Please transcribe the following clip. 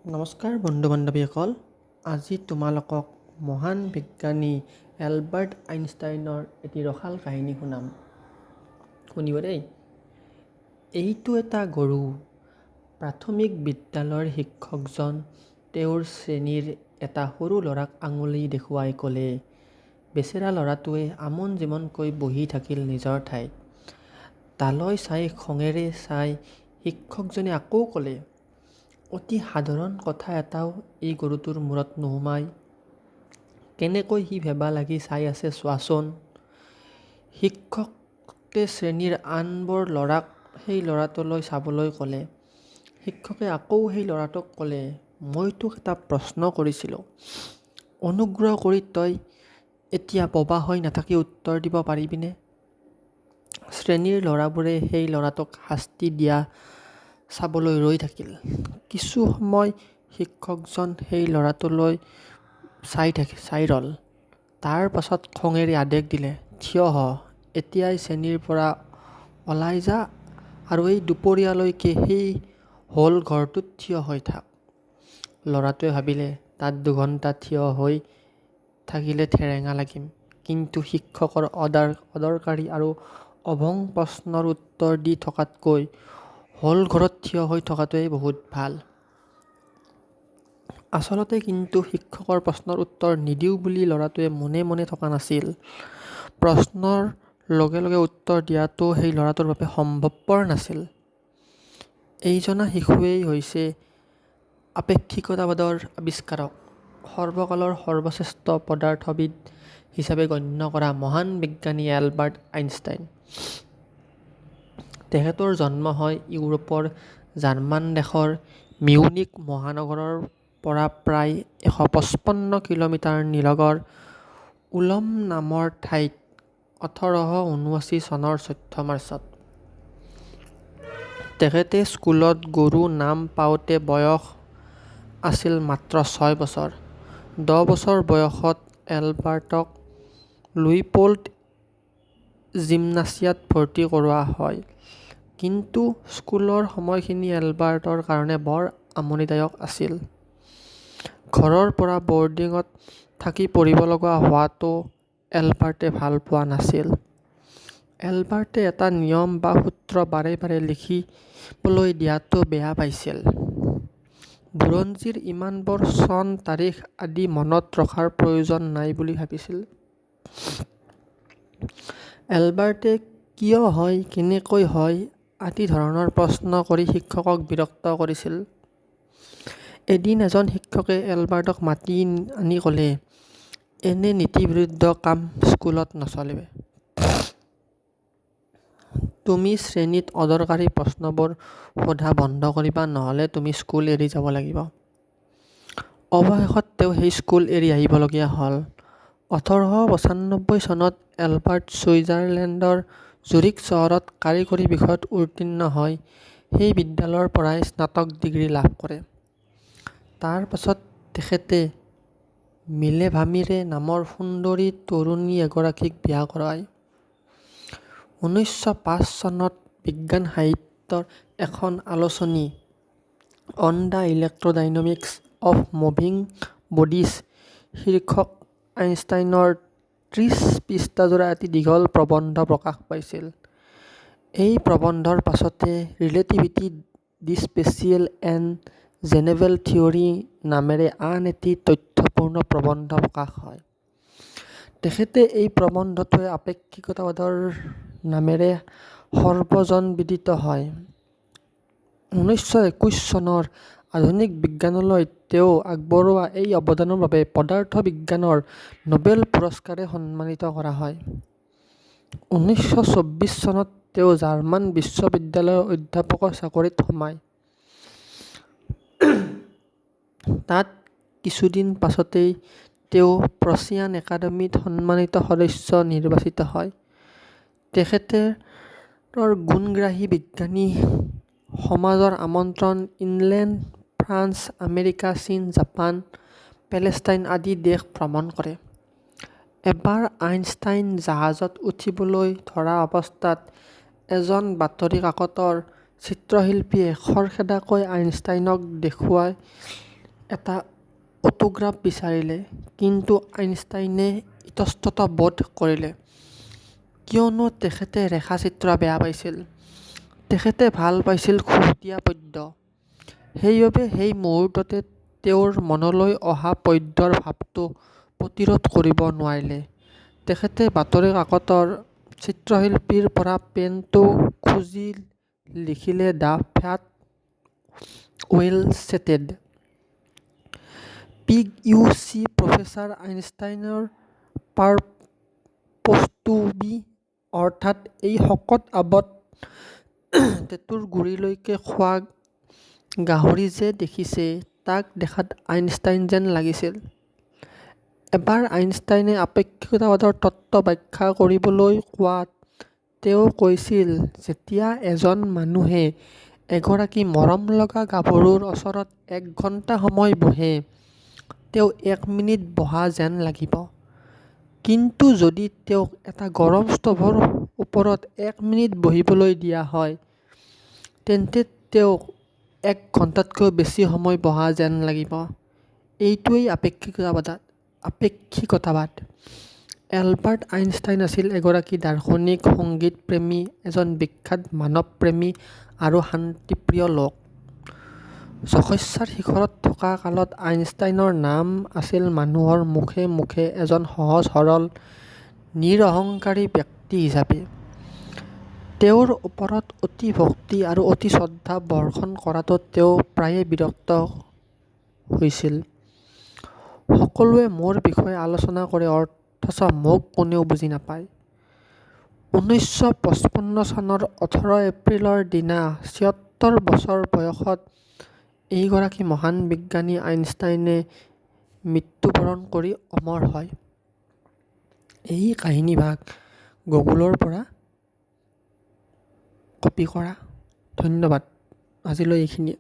নমস্কাৰ বন্ধু বান্ধৱীসকল, আজি তোমালোকক মহান বিজ্ঞানী এলবাৰ্ট আইনষ্টাইনৰ এটি ৰসাল কাহিনী শুনাম। শুনিব দেই। এইটো এটা গৰু। প্ৰাথমিক বিদ্যালয়ৰ শিক্ষকজন তেওঁৰ শ্ৰেণীৰ এটা সৰু ল'ৰাক আঙুলি দেখুৱাই ক'লে। বেচেৰা ল'ৰাটোৱে আমন জিমনকৈ বহি থাকিল নিজৰ ঠাইত। তালৈ চাই খঙেৰে চাই শিক্ষকজনে আকৌ ক'লে, অতি সাধাৰণ কথা এটাও এই গৰুটোৰ মূৰত নোসোমায়। কেনেকৈ সি ভেবা লাগি চাই আছে চোৱাচোন। শিক্ষকে শ্ৰেণীৰ আনবোৰ ল'ৰাক সেই ল'ৰাটোলৈ চাবলৈ ক'লে। শিক্ষকে আকৌ সেই ল'ৰাটোক ক'লে, মই তোক এটা প্ৰশ্ন কৰিছিলোঁ, অনুগ্ৰহ কৰি তই এতিয়া বোবা হৈ নাথাকি উত্তৰ দিব পাৰিবিনে? শ্ৰেণীৰ ল'ৰাবোৰে সেই ল'ৰাটোক শাস্তি দিয়া চাবলৈ ৰৈ থাকিল। কিছু সময় শিক্ষকজন সেই ল'ৰাটোলৈ চাই ৰ'ল। তাৰ পাছত খঙেৰে আদেশ দিলে, থিয় হ, এতিয়াই শ্ৰেণীৰ পৰা ওলাই যা আৰু এই দুপৰীয়ালৈকে সেই হল ঘৰটোত থিয় হৈ থাক। ল'ৰাটোৱে ভাবিলে, তাত 2 ঘণ্টা থিয় হৈ থাকিলে ঠেৰেঙা লাগিম। কিন্তু শিক্ষকৰ অদৰকাৰী আৰু অভং প্ৰশ্নৰ উত্তৰ দি থকাতকৈ হলঘৰত থিয় হৈ থকাটোৱেই বহুত ভাল। আচলতে কিন্তু শিক্ষকৰ প্ৰশ্নৰ উত্তৰ নিদিওঁ বুলি ল'ৰাটোৱে মনে মনে থকা নাছিল। প্ৰশ্নৰ লগে লগে উত্তৰ দিয়াটোও সেই ল'ৰাটোৰ বাবে সম্ভৱপৰ নাছিল। এইজনা শিশুৱেই হৈছে আপেক্ষিকতাবাদৰ আৱিষ্কাৰক, সৰ্বকালৰ সৰ্বশ্ৰেষ্ঠ পদাৰ্থবিদ হিচাপে গণ্য কৰা মহান বিজ্ঞানী এলবাৰ্ট আইনষ্টাইন। তেখেতৰ জন্ম হয় ইউৰোপৰ জাৰ্মান দেশৰ মিউনিক মহানগৰৰ পৰা প্ৰায় 155 কিলোমিটাৰ নিলগৰ উলম নামৰ ঠাইত 1879 চনৰ 14 মাৰ্চত। তেখেতে স্কুলত গৰু নাম পাওঁতে বয়স আছিল মাত্ৰ 6 বছৰ। 10 বছৰ বয়সত এলবাৰ্টক লুইপ'ল্ড জিমনাছিয়াত ভৰ্তি কৰোৱা হয়। কিন্তু স্কুলৰ সময়খিনি এলবাৰ্টৰ কাৰণে বৰ আমনিদায়ক আছিল। ঘৰৰ পৰা বৰ্ডিঙত থাকি পঢ়িব লগা হোৱাটো এলবাৰ্টে ভাল পোৱা নাছিল। এলবাৰ্টে এটা নিয়ম বা সূত্ৰ বাৰে বাৰে লিখিবলৈ দিয়াটো বেয়া পাইছিল। বুৰঞ্জীৰ ইমানবোৰ চন তাৰিখ আদি মনত ৰখাৰ প্ৰয়োজন নাই বুলি ভাবিছিল। এলবাৰ্টে কিয় হয়, কেনেকৈ হয় আদি ধৰণৰ প্ৰশ্ন কৰি শিক্ষকক বিৰক্ত কৰিছিল। এদিন এজন শিক্ষকে এলবাৰ্টক মাতি আনি ক'লে, এনে নীতিবিৰুদ্ধ কাম স্কুলত নচলে। তুমি শ্ৰেণীত অদৰকাৰী প্ৰশ্নবোৰ সোধা বন্ধ কৰিবা, নহ'লে তুমি স্কুল এৰি যাব লাগিব। অৱশেষত তেওঁ সেই স্কুল এৰি আহিবলগীয়া হ'ল। 1895 চনত এলবাৰ্ট ছুইজাৰলেণ্ডৰ জুৰিক চহৰত কাৰিকৰী বিষয়ত উত্তীৰ্ণ হৈ সেই বিদ্যালয়ৰ পৰাই স্নাতক ডিগ্ৰী লাভ কৰে। তাৰ পাছত তেখেতে মিলেভা মিৰে নামৰ সুন্দৰী তৰুণী এগৰাকীক বিয়া কৰায়। 1905 চনত বিজ্ঞান সাহিত্যৰ এখন আলোচনী 'On the Electrodynamics of Moving Bodies' শীৰ্ষক আইনষ্টাইনৰ 30 পৃষ্ঠাজোৰা এটি দীঘল প্ৰবন্ধ প্ৰকাশ পাইছিল। এই প্ৰবন্ধৰ পাছতে 'Relativity: the Special and General Theory' নামেৰে আন এটি তথ্যপূৰ্ণ প্ৰবন্ধ প্ৰকাশ হয়। তেখেতে এই প্ৰবন্ধটোৱে আপেক্ষিকতাবাদৰ নামেৰে সৰ্বজনবিদিত হয়। 1921 চনৰ আধুনিক বিজ্ঞানলৈ তেওঁ আগবঢ়োৱা এই অৱদানৰ বাবে পদাৰ্থ বিজ্ঞানৰ নোবেল পুৰস্কাৰেৰে সন্মানিত কৰা হয়। 1924 চনত তেওঁ জাৰ্মান বিশ্ববিদ্যালয়ৰ অধ্যাপকৰ চাকৰিত সোমায়। তাত কিছুদিন পাছতেই তেওঁ প্ৰছিয়ান একাডেমীত সন্মানিত সদস্য নিৰ্বাচিত হয়। তেখেতৰ গুণগ্ৰাহী বিজ্ঞানী সমাজৰ আমন্ত্ৰণত ইংলেণ্ড, ফ্ৰান্স, আমেৰিকা, চীন, জাপান, পেলেষ্টাইন আদি দেশ ভ্ৰমণ কৰে। এবাৰ আইনষ্টাইন জাহাজত উঠিবলৈ ধৰা অৱস্থাত এজন বাতৰি কাকতৰ চিত্ৰশিল্পীয়ে খৰখেদাকৈ আইনষ্টাইনক দেখুৱাই এটা অটোগ্ৰাফ বিচাৰিলে, কিন্তু আইনষ্টাইনে ইতস্ততঃ বোধ কৰিলে। কিয়নো তেখেতে ৰেখাচিত্ৰ বেয়া পাইছিল। তেখেতে ভাল পাইছিল খুহুতীয়া পদ্য। সেইবাবে সেই মুহূৰ্ততে তেওঁৰ মনলৈ অহা পদ্যৰ ভাবটো প্ৰতিৰোধ কৰিব নোৱাৰিলে। তেখেতে বাতৰি কাকতৰ চিত্ৰশিল্পীৰ পৰা পেনটো খুজি লিখিলে the fat well sated pig you see professor আইনষ্টাইনৰ পাৰপ'ৰ্টছ টু বি, অৰ্থাৎ এই শকত-আৱত টেঁটুৰ গুৰিলৈকে খোৱা গাহৰি যে দেখিছে, তাক দেখাত আইনষ্টাইন যেন লাগিছিল। এবাৰ আইনষ্টাইনে আপেক্ষিকতাবাদৰ তত্ত্ব ব্যাখ্যা কৰিবলৈ কোৱাত তেওঁ কৈছিল, যেতিয়া এজন মানুহে এগৰাকী মৰমলগা গাভৰুৰ ওচৰত এক ঘণ্টা সময় বহে, তেওঁ এক মিনিট বহা যেন লাগিব; কিন্তু যদি তেওঁক এটা গৰম ষ্টোভৰ ওপৰত এক মিনিট বহিবলৈ দিয়া হয়, তেন্তে তেওঁক এক ঘণ্টাতকৈও বেছি সময় বহা যেন লাগিব। এইটোৱেই আপেক্ষিকতাবাদ। এলবাৰ্ট আইনষ্টাইন আছিল এগৰাকী দাৰ্শনিক, সংগীতপ্ৰেমী, এজন বিখ্যাত মানৱপ্ৰেমী আৰু শান্তিপ্ৰিয় লোক। যশস্যাৰ শিখৰত থকা কালত আইনষ্টাইনৰ নাম আছিল মানুহৰ মুখে মুখে এজন সহজ-সৰল, নিৰহংকাৰী ব্যক্তি হিচাপে। তেওঁৰ ওপৰত অতি ভক্তি আৰু অতি শ্ৰদ্ধা বৰ্ষণ কৰাতো তেওঁ প্ৰায়ে বিৰক্ত হৈছিল। সকলোৱে মোৰ বিষয়ে আলোচনা কৰে অথচ মোক কোনেও বুজি নাপায়। 1955 চনৰ 18 এপ্ৰিলৰ দিনা 76 বছৰ বয়সত এইগৰাকী মহান বিজ্ঞানী আইনষ্টাইনে মৃত্যুবৰণ কৰি অমৰ হয়। এই কাহিনীভাগ গুগলৰ পৰা কপি কৰা। ধন্যবাদ, আজিলৈ এইখিনিয়ে।